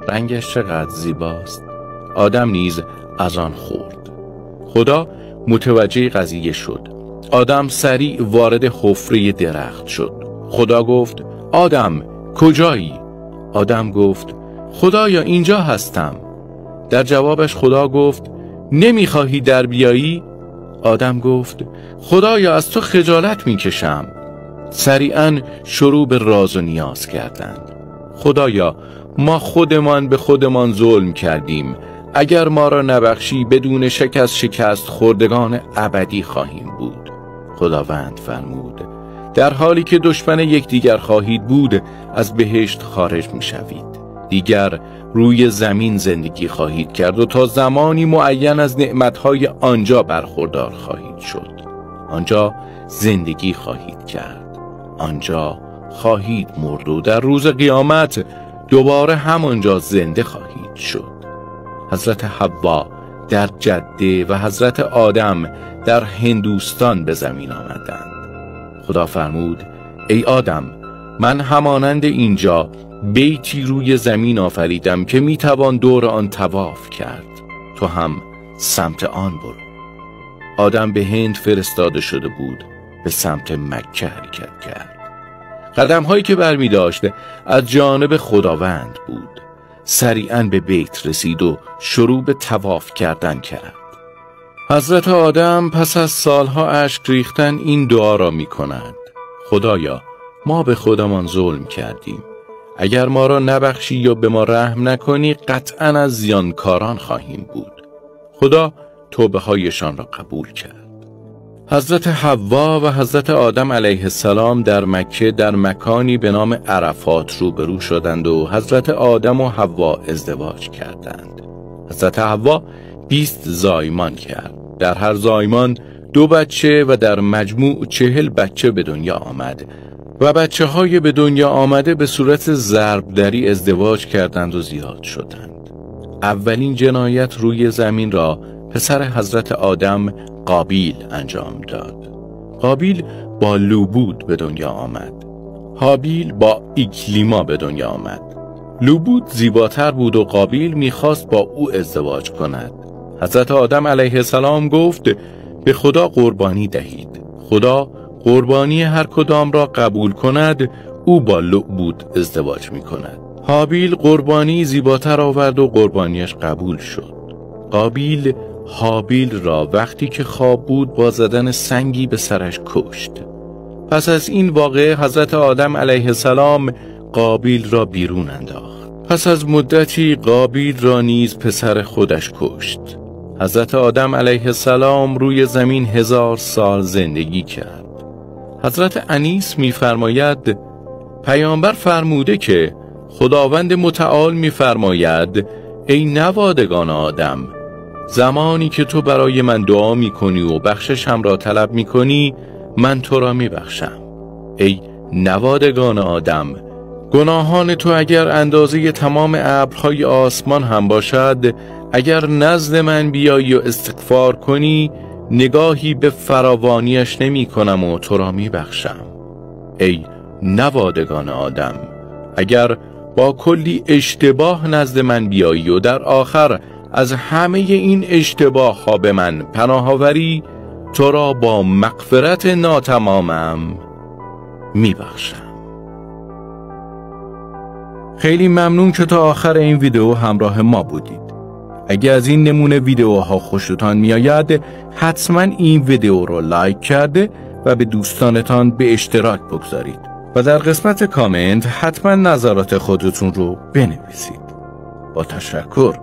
رنگش چقدر زیباست. آدم نیز از آن خورد. خدا متوجه قضیه شد. آدم سریع وارد حفره درخت شد. خدا گفت آدم کجایی؟ آدم گفت خدایا اینجا هستم. در جوابش خدا گفت نمیخواهی در بیایی؟ آدم گفت خدایا از تو خجالت میکشم. سریعا شروع به راز و نیاز کردند. خدایا ما خودمان به خودمان ظلم کردیم، اگر ما را نبخشی بدون شک از شکست خوردگان ابدی خواهیم بود. خداوند فرمود در حالی که دشمن یکدیگر خواهید بود از بهشت خارج میشوید، دیگر روی زمین زندگی خواهید کرد و تا زمانی معین از نعمتهای آنجا برخوردار خواهید شد. آنجا زندگی خواهید کرد، آنجا خواهید مرد و در روز قیامت دوباره همانجا زنده خواهید شد. حضرت حوا در جده و حضرت آدم در هندوستان به زمین آمدند. خدا فرمود ای آدم، من همانند اینجا بیتی روی زمین آفریدم که میتوان دور آن طواف کرد، تو هم سمت آن برو. آدم به هند فرستاده شده بود، به سمت مکه حرکت کرد. قدم هایی که برمی داشت از جانب خداوند بود. سریعا به بیت رسید و شروع به طواف کردن کرد. حضرت آدم پس از سالها اشک ریختن این دعا را می کند: خدایا ما به خودمان ظلم کردیم، اگر ما را نبخشی یا به ما رحم نکنی قطعا از زیانکاران خواهیم بود. خدا توبه هایشان را قبول کرد. حضرت حوا و حضرت آدم علیه السلام در مکه در مکانی به نام عرفات روبرو شدند و حضرت آدم و حوا ازدواج کردند. حضرت حوا 20 زایمان کرد. در هر زایمان 2 بچه و در مجموع 40 بچه به دنیا آمد و بچه های به دنیا آمده به صورت ضربدری ازدواج کردند و زیاد شدند. اولین جنایت روی زمین را پسر حضرت آدم قابیل انجام داد. قابیل با لوبود به دنیا آمد. هابیل با ایکلیما به دنیا آمد. لوبود زیباتر بود و قابیل میخواست با او ازدواج کند. حضرت آدم علیه السلام گفت به خدا قربانی دهید. خدا قربانی هر کدام را قبول کند او با لعبود ازدواج می کند. هابیل قربانی زیباتر آورد و قربانیش قبول شد. قابیل هابیل را وقتی که خواب بود با زدن سنگی به سرش کشت. پس از این واقعه حضرت آدم علیه السلام قابیل را بیرون انداخت. پس از مدتی قابیل را نیز پسر خودش کشت. حضرت آدم علیه السلام روی زمین 1000 سال زندگی کرد. حضرت انیس می‌فرماید پیامبر فرموده که خداوند متعال می‌فرماید ای نوادگان آدم، زمانی که تو برای من دعا می‌کنی و بخششم را طلب می‌کنی من تو را می‌بخشم. ای نوادگان آدم، گناهان تو اگر اندازه تمام ابرهای آسمان هم باشد، اگر نزد من بیایی و استغفار کنی نگاهی به فراوانیش نمی کنم و تو را می بخشم. ای نوادگان آدم، اگر با کلی اشتباه نزد من بیایی و در آخر از همه این اشتباه ها به من پناه آوری، تو را با مغفرت ناتمامم می بخشم. خیلی ممنون که تا آخر این ویدیو همراه ما بودید. اگه از این نمونه ویدیوها خوشتان میآید حتما این ویدیو رو لایک کرده و به دوستانتان به اشتراک بگذارید و در قسمت کامنت حتما نظرات خودتون رو بنویسید. با تشکر.